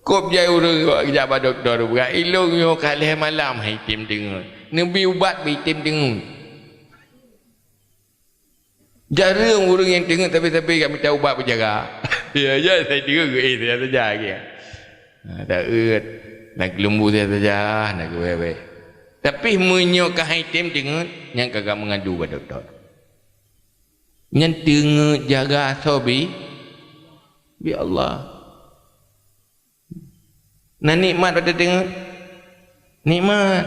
Kop jai ureueng jak bak dokto, peugah, "Ilôn nyoe ka lhèe malam han item teungeut. Neubi ubat beu item teungeut." Jareueng ureueng nyang teungeut sabe-sabe jak mita ubat beujaga. Ya, ya, sai teungeut geu-éh saja lagi. Ha, taeu, na keulumbu saja, na keu bèk-bèk. Tapi meunyoe ka han item teungeut, nyan ka gak meungadu bak dokto. Nyan teungeut jaga soe bi? Bi Allah. Na nikmat watèe teungeut? Nikmat.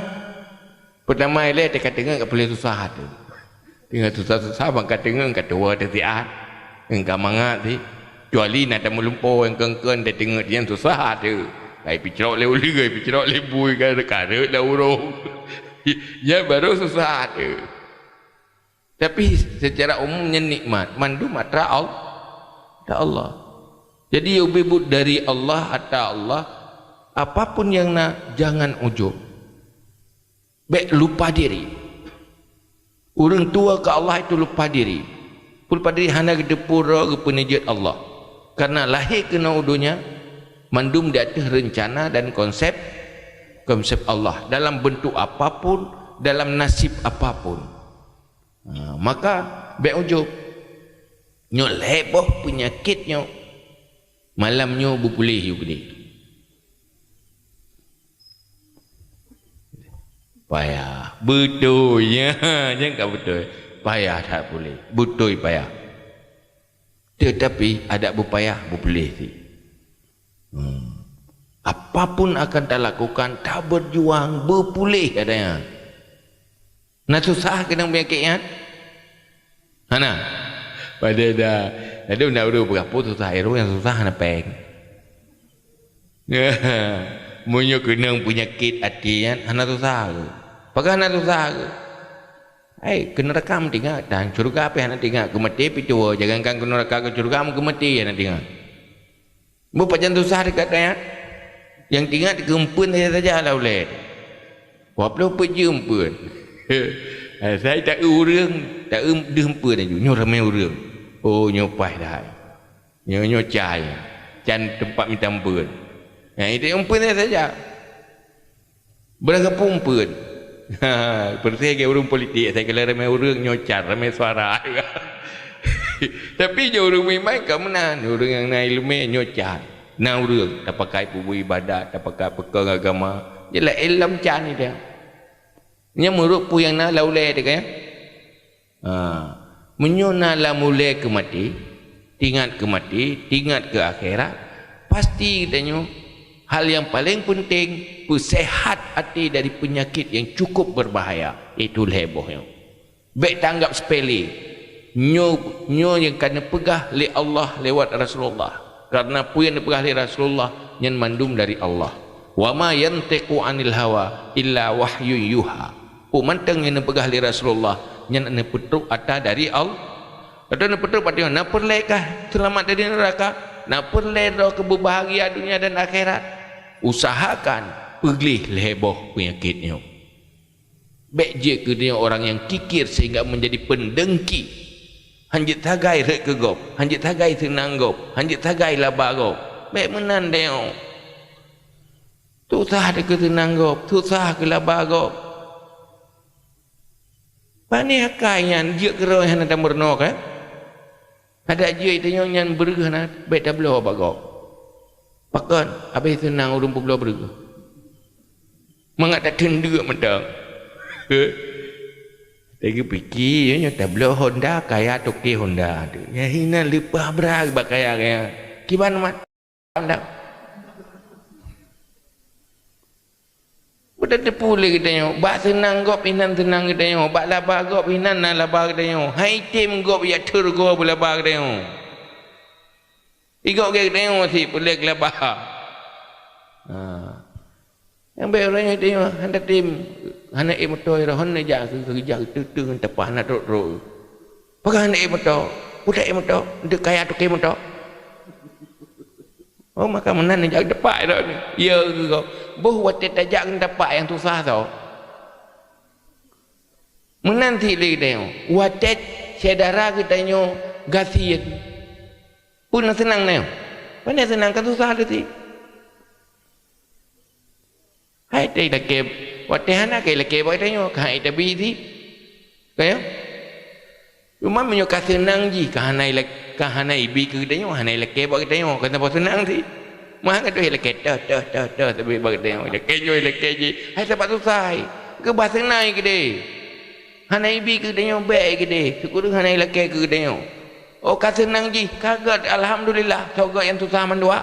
Peutama ilèe teuka teungeut ka puléh susah teuh. Teungeut susah-susah ban ka teungeut ka tuwoe teuh siat. Ngon ka mangat sih. Kecuali na tameulumpo nyang keun-keun teuteungeut nyan susah teuh. Ka ipicrok lé uleue, ipicrok lé bui, ka reuet lam uroe. Nyan baru susah teuh. Tapi secara umum nyan nikmat, mandum atra Al-, atra Allah. Jadi ubé buet dari Allah, atra Allah, apapun nyang na, jangan ujub. Bèk lupa diri. Ureueng tuwoe keu Allah itu lupa diri. Peue lupa diri? Hana geuteupeue droe geupeuneujeuet Allah. Karena lahé keunoe u donya, mandum di ateueh reuncana dan konsep, konsep Allah dalam bentuk apapun, dalam nasib apapun. Ha, maka bèk ujub. Nyoe lhèe boh peunyakét nyoe. Malam nyoe beupuléh yue keudéh. Payah. Beutôi, ya. Nyan ka beutôi. Payah that puléh. Beutôi payah. Teutapi adak beupayah, beupuléh cit. Hmm. Apapun akan talakukan, tabeurjuang, beupuléh adak nyan. Na susah keunong peunyakét nyan? Hana. Padahai dah. Jadi na ureueng peugah peue susah, ureueng nyang susah hana péng. Meunyoe keunong peunyakét até nyan hana susah keu? Pakon hana susah keu? Hai, keu neuraka meutingat, dan syeuruga pih hana tingat, keu maté pih tuwoe, jangankan keu neuraka, keu syeuruga, keu maté hana tingat. Beupajan susah dekat nyan. Nyang tingat keu eumpeuen saja-saja lah ulèe. Waploh peuet jeuem eumpeuen. Asai taeu ureueng, taeu deuh eumpeuen laju. Nyoe ramé ureueng. Oh, nyoe paih dah. Nyoe, nyoe cai. Can teumpat mita eumpeuen. Nyang itu eumpeuen saja. Beurangkapeue eumpeuen. Ha, peureulèe lagèe ureueng politik, asai keu lheueh ramé ureueng nyoe can, ramé suara. Tapi nyoe ureueng meuiman ka meunan, ureueng nyang na ileumèe nyoe can. Na ureueng tapakai peubuet ibadat, tapakai peukong agama. Jeulaih ilom can itu. Nyan meurok peue nyang na lam ulèe teuh kan? Ha, meunyoe na lam ulèe keu maté, tingat keu maté, tingat keu akhirat, Pasti geutanyoe, hal nyang paleng peunteng, peusehat até dari peunyakét nyang cukup beubahaya, yaitu lhée boh nyoe. Bék tanggab seupele. Nyoe, nyoe nyang ka neupeugah lé Allah lewat Rasulullah. Karena peue nyang neupeugah lé Rasulullah, nyan mandum dari Allah. "Wa ma yantiqu 'anil hawa illa wahyun yuha." Peue mantong nyang neupeugah lé Rasulullah, nyan neupeutrok ata dari Allah. Atau neupeutrok bak tanyoe, na peureulée kah seulamat dari neuraka? Na peureulée droe keu beubahgia donya dan akhirat? Usahakan peugleh lhée boh peunyakét nyoe. Bék jeuet keu tanyoe orang nyang kikir sehingga menjadi peundengki. Hanjeuet sagai rhot keu gob, hanjeuet sagai seunang gob, hanjeuet sagai laba gob. Bék meunan tanyoe. Susah dikeue seunang gob, susah keu laba gob. Pane akai nyan jeuet keudroe hana tameurunoe, kan? Adak jeuet tanyoe nyan breuh hana, bék tabloe bak gob. Pakon? Abéh seunang ureuëng peubloe breuh. Mangat tateundeuk mantong. Eh? Lagi piki, nyoe tabloe Honda, kaya toke Honda tu. Nyang hinan leupah bra bak kaya-kaya. Kiban mat. Dak. Bukan teupeu lé geutanyoe, bak seunang gob inan seunang geutanyoe, bak laba gob inan na laba geutanyoe. Hai tem gob jak thur goe beulaba geutanyoe. Igob geutanyoe si peulek laba. Ha. Nyang bék ureuëng nyoe teuh hana tem, hana ék moto, roh hana jak keu keujah teuteung tapah na trok-trok. Pakon hana ék moto? Peue ta ék moto? Deuek kaya toke moto. Oh, maka meunan jak teumpat droe ni. Ya keu kau. Boh watée tajak ngon teumpat nyang susah tho. Meunan cit lé geutanyoe. Watée syedara geutanyoe gasien. Peue na seunang nyoe? Pane seunang ka susah lé cit. Hai teu lakée, watée hana keu lakée bak tanyoe, ka hai tabi di. Ka ya? Cuma meunyoe ka seunang jih, ka hana ilak-, ka hana ibi keu tanyoe, hana ilakée bak tanyoe, ka saboh seunang di. Mah ka tu ilakée teuh, teuh, teuh, teuh, tapi bak tanyoe. Lakée nyoe, lakée jih. Hai sabab susah hai. Keubah seunang keu deh. Hana ibi keu tanyoe bék keu deh. Syukur hana ilakée keu tanyoe. Oh, ka seunang jih, ka gét, alhamdulillah, soe gét nyang susah mandua.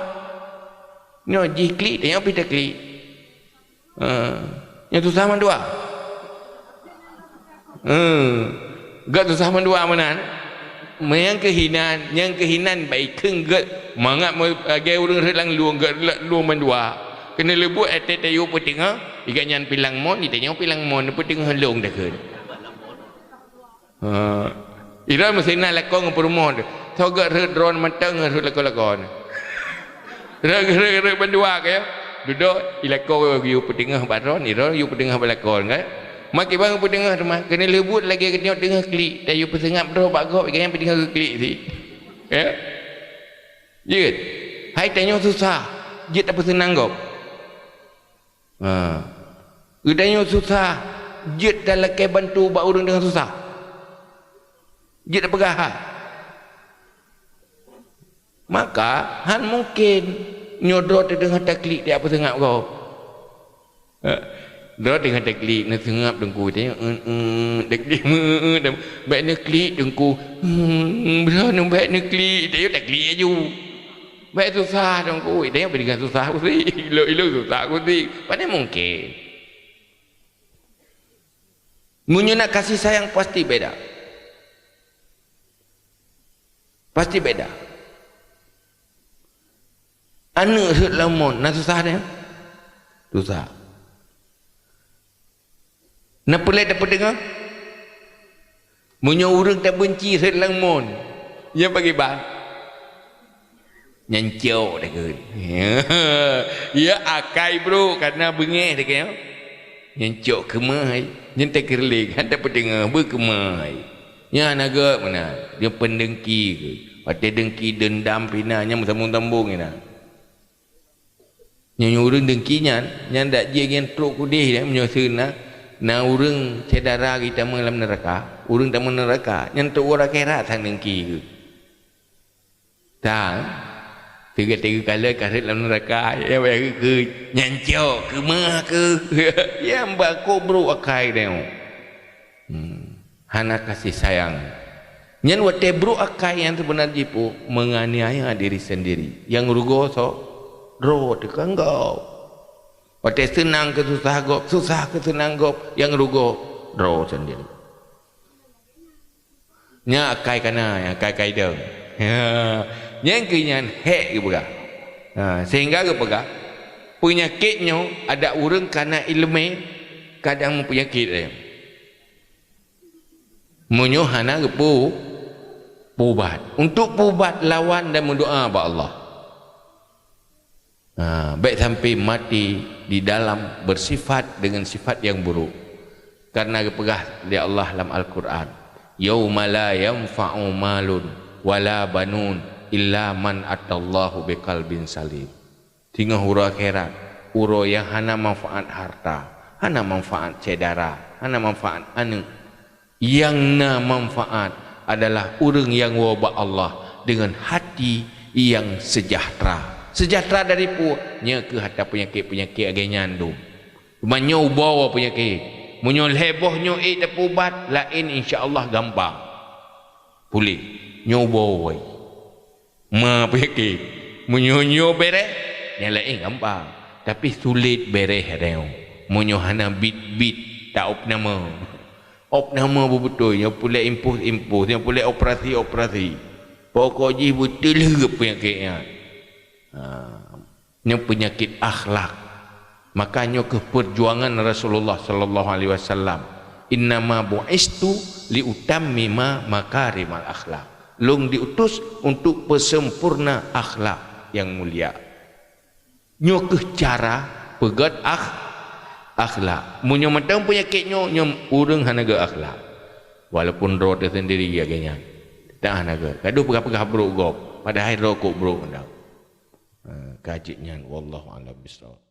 Nyoe jih klik, tanyoe pih taklik. Ha. Nyang susah mandua. Ha. Gét susah mandua meunan. Meunyoe keuhinan, nyang keuhinan bak ikheun gét mangat meu-, lagée ureuëng rhot lam lueng gét le-, lueng mandua. Keuneuk leubuet até tayue peuteungoh, iga nyan pilang mon, itanyoe pilang mon, peuteungoh lông takheun. Ha. Iran meusinan lakoe ngon peurumoh tu. Soe gét rhot droe mantong ngon rhot lakoe-lakoe. Rhot, rhot, rhot bandua ke ya. Dudoe ilakoe geuyue peuteungoh bak droe, iran geuyue peuteungoh bak lakoe kan. Mak kiban peuteungoh teuma, keuneuk leubuet lagée geutanyoe teungoh klik, tayue peuseungab droe bak gob, iga nyan peuteungoh geuklik cit. Ya. Jeuet. Hai tanyoe susah, jeuet tapeuseunang gob. Ha. Geutanyoe susah, jeuet talakée bantu bak ureuëng deungon susah. Jeuet tapeugah hai. Maka, hán mungken nyoe droe teudeungoe taklik di apa seungab gob. Ha. Droe deungoe taklik, neuseungab teungku, tanya, "Eh, eh, taklik, eh, eh, eh, bék neuklik teungku. Hmm, droe neubék neuklik, tanya taklik aju." Bék susah teungku, tanya peudeungoe susah kusi, ilo-ilo susah kusi. Pane mungken. Meunyoe na kasih sayang, pasti beda. Pasti beda. Aneuëk rhot lam mon, na susah nyan? Susah. Na peureulée tapeudeungoe? Meunyoe ureuëng tabeunci rhot lam mon, nyan pakriban? Nyan cok takheun. Ya, akai brok, kana beungéh takheun. Nyan cok keumah ai. Nyan takeureuleng, han tapeudeungoe, beukeumah ai. Nyan hana gét meunan. Nyan peundengki keuh. Watée dengki, dendam pih na, nyan meusambong-sambong inan. Nyoe ureuëng dengki nyan, nyan dak jeuet nyan trok keudeh nyan, meunyoe seuna, na ureuëng syedara geutamong lam neuraka, ureuëng tamong neuraka, nyan trok u akhirat sang dengki keuh. Tan, teuga-teuga kalon ka rhot lam neuraka, ya, ya, keu, nyan cok, keumah keuh. Ya, bak kok brok akai tanyoe. Hmm. Hana kasih sayang. Nyan watée brok akai nyang seubeuna jih peue, menganiaya diri sendiri. Nyang rugoe soe? Droe teuka gob. Watée seunang keu susah gob, susah keu seunang gob, nyang rugoe droe sendiri. Nyan akai kana, nyang akai kaidong. Ha, nyang keu nyan hék geupeugah. Ha, sehingga geupeugah, peunyakét nyoe adak ureuëng kana iéleumé kadang meupeunyakét lé. Meunyoe hana geupeu-, peuubat. Untuk peuubat, lawan dan meudoá bak Allah. Ha, bék sampai mati di dalam bersifat dengan sifat yang buruk. Karena geupeugah lé Allah lam Al-Quran, "Yauma la yanfa'u malun wala banun illa man atallahu biqalbin salim." Singoh uroe akhirat, uroe nyang hana manfaat harta, hana manfaat syedara, hana manfaat aneuëk. Nyang na manfaat adalah ureuëng nyang woe bak Allah dengan hati nyang sejahtera. Sejahtera dari peue? Nyoe keuh atra peunyakét-peunyakét lagée nyan dum. Teuma nyoe ubeut peunyakét. Meunyoe lhée boh nyoe ék tapeuubat, laén insya Allah gampang puléh. Nyoe ubeut. Ma peunyakét. Meunyoe nyoe béréh, nyang laén gampang. Tapi sulet béréh nyoe. Meunyoe hana bit-bit ta opname. Opname beubeutôi, nyoe puléh impus-impus, nyoe puléh operasi-operasi. Pokok jih beuteuleuk peunyakét nyan. Ha. Nyoe peunyakét akhlak. Maka nyoe keuh perjuangan Rasulullah sallallahu alaihi wasallam. "Innama bu'istu liutammima makarimal akhlak." Lôn diutus untuk peusempurna akhlak nyang mulia. Nyoe keuh cara peugét akh-, akhlak. Meunyoe mantong peunyakét nyoe, nyoe ureuëng hana gét akhlak. Walaupun droe teuh sendiri lagée nyan. Teuh hana gét. Gadoh peugah-peugah brok gob, padahai droe kok brok mantong. Ha, ka jeuet nyan, wallahu a'lam bissawab.